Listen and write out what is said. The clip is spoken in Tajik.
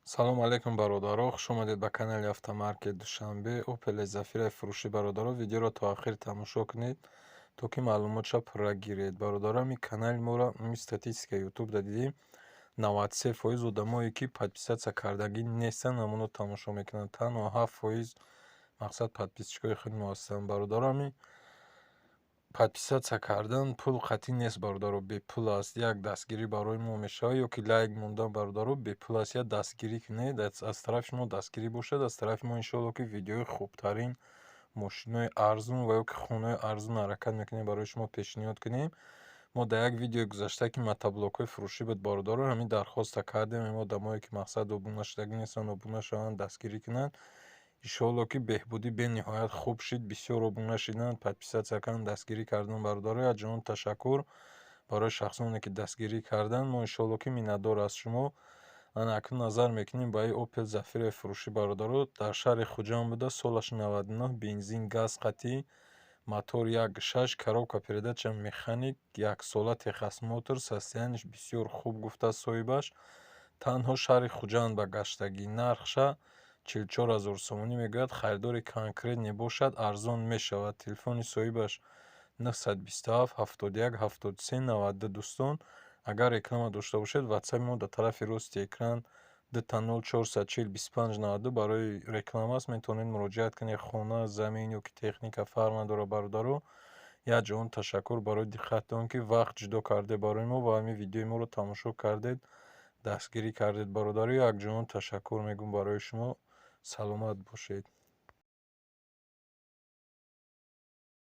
Салому алейкум, бародаро, хуш омадед ба канали Автомаркет Душанбе. Опел Зафираи фурӯшӣ, бародаро, видеоро то охир тамошо кунед, то ки маълумотша пурра гиред. Бародаро, ҳамин канали моро ҳамин статистикаи Ютубда дидем, 93% одамое, ки подписаться кардагӣ нестанд, ҳамонҳо тамошо мекунанд. Танҳо 7% мақсад подписчикои худи мо ҳастанд. Бародаро, ҳамин подписаться кардан пул қатъӣ нест, бародаро, бепул аст. Як дастгирӣ барои мо мешавад ё ки лайк мондан, бародаро, бепул аст. Як дастгирӣ кунед, аз тарафи шумо дастгирӣ бошад, аз тарафи мо, иншоалло, ки видеои хубтарин, мошинои арзон ва ё ки хонаҳои арзон ҳаракат мекунем барои шумо пешниҳод кунем. Мо дар як видеои гузашта, ки мотоблокҳои фурӯшӣ буд, бародаро, ҳамин дархоста кардем, ҳамин одамое, ки мақсад обуна шудагӣ нестанд, обуна шаванд, дастгирӣ кунанд. Иншоалло, ки беҳбудӣ бениҳоят хуб шид, бисёр обуна шиданд, подписаться карданд, дастгирӣ карданд. Бародаро, як ҷаҳон ташаккур барои шахсоне, ки дастгирӣ карданд. Мо, иншоалло, ки миннатдор аз шумо. Ана акнун назар мекунем ба ин Опел Зафираи фурӯшӣ, бародаро, дар шаҳри Хуҷанд буда, солаш 99, бензин, газ қатъӣ, мотор 1,6, коробка передача механик, яксола техосмотр, состоянияш бисёр хуб, гуфтааст соҳибаш. Танҳо шаҳри Хуҷанд ба гаштагӣ. Нархша 44 000 сомонӣ мегӯяд, харидори конкретный бошад, арзон мешавад. Телефони соҳибаш 927 71 73 92. Дӯстон, агар реклама дошта бошед, ватсапи мо дар тарафи рости экран 00 440 25 92 барои реклама аст, метавонед муроҷиат кунед. Хона, замин ё ки техника, фарқ надорад, бародаро. Як ҷаҳон ташаккур барои диққататон, ки вақт ҷудо кардед барои мо ва ҳамин видеои моро тамошо кардед, дастгирӣ кардед, бародаро. Як ҷаҳон ташаккур мегӯм барои шумо. Саломат бошед.